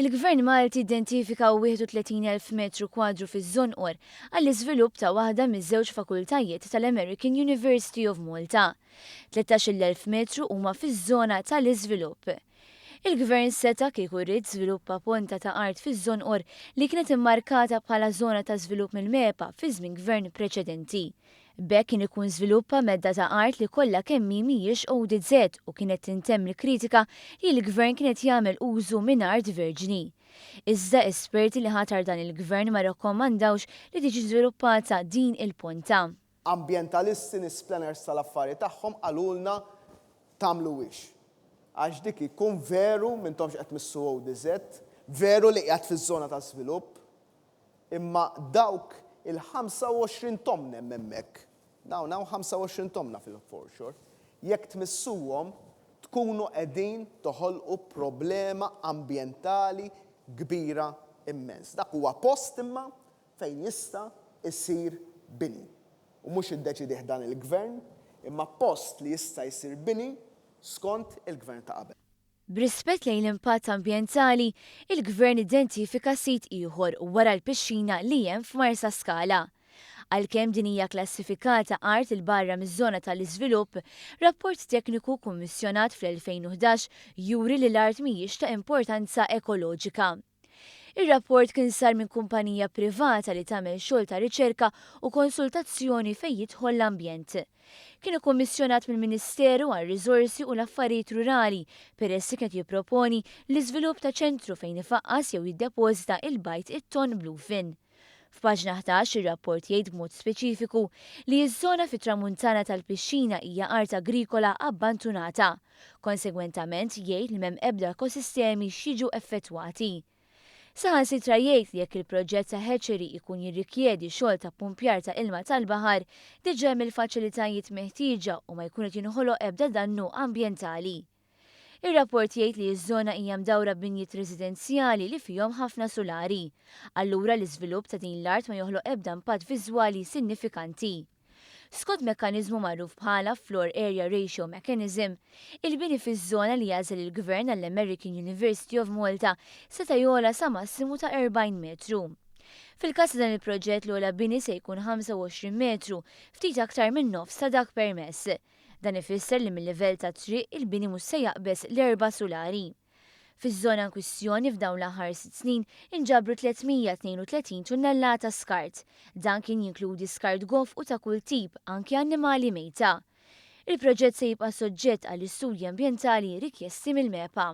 Il-Gvern Malti identifika 31,000 metru kwadru fiż-Żonqor għall-iżvilupp ta' waħda miż-żewġ fakultajiet tal-American University of Malta. 13,000 metru huma fiż-żona tal-iżvilupp. Il-Gvern seta' kieku ried żviluppa ponta ta' art fiż-Żonqor li kienet immarkata bħala żona ta' żvilupp mill-MEPA fi żmien gvern preċedenti. B'hekk kien ikun żviluppa medda ta' art li kollha kemm hi mhijiex ODZ u kienet tintemm il-kritika li l-Gvern kien qed jagħmel użu minn art verġni. Iżda esperti li ħatar dan il-Gvern ma rrakkomandawx li tiġi żviluppata din il-ponta. Ambjentalisti, nies planners tal-affari tagħhom qalulna tagħmluhiex. Għax dik ikun veru m'intomx qed tmissu ODZ, veru li qiegħed fiż-żona ta' żvilupp, Imma dawk il-25 tomna hemm hemmhekk. Dawn hawn 25 tomna fil-foreshore. Jekk tmissuhom tkunu qegħdin toħolqu problema ambjentali kbira immens. Dak huwa post imma fejn jista' jsir bini. U mhux iddeċidieh dan il-Gvern, imma post li jista' jsir bini skont il-Gvern ta' qabel. B'rispett lejn l-impatt ambjentali, il-Gvern identifika sit ieħor wara l-pixxina li hemm f'Marsaskala. Għalkemm din hija klassifikata art 'il barra miż-żona tal-iżvilupp, rapport tekniku kummissjonat fl-2011 juri li l-art mhijiex ta' importanza ekoloġika. Ir-rapport kien sar minn kumpanija privata li tagħmel xogħol ta' riċerka u konsultazzjoni fejn jidħol l-ambjent. Kien ikkummissjonat mill-Ministeru għar-Riżorsi u l-Affarijiet Rurali peress li kien qed jipproponi l-iżvilupp ta' ċentru fejn ifaqqas jew jiddepożita il-bajd it-tonn bluefin. F'paġna 11 ir-rapport jgħid b'mod speċifiku li ż-żona fit-tramuntana tal-pixxina hija art agrikola abbantunata. Konsegwentament jgħid li m'hemm ebda ekosistemi x'jiġu effettwati. Saħansitra jgħid li jekk il-proġett ta' hatchery ikun jirrikjedi xogħol ta' ppumpjar ta' ilma tal-baħar, diġà hemm il-faċilitajiet meħtieġa u ma jkun qed jinħoloq ebda dannu ambjentali. Ir-rapport jgħid li ż-żona hija mdawra b'binjiet residenzjali li fihom ħafna sulari. Allura l-iżvilupp ta' din l-art ma joħloq ebda impatt viżwali sinnifikanti. Skont mekkaniżmu magħruf bħala Floor Area Ratio Mechanism, il-bini fiż-żona li għażel il-Gvern għall-American University of Malta seta' jogħla sa massimu ta' 40 metru. Fil-każ ta' dan il-proġett l-ogħla bini se jkun 25 metru, ftit aktar min-nofs ta' dak permess. Dan ifisser li mil-livell tat-triq il-bini mhux se jaqbeż l-erba' sulari. Fiż-żona inkwistjoni f'dawn l-aħħar sitt snin inġabru 332 tunnellata skart. Dan kien jinkludi skart goff u ta' kull tip, anki annimali mejta. Il-proġett se jibqa' soġġett għall-istudji ambjentali rikjesti mill-MEPA.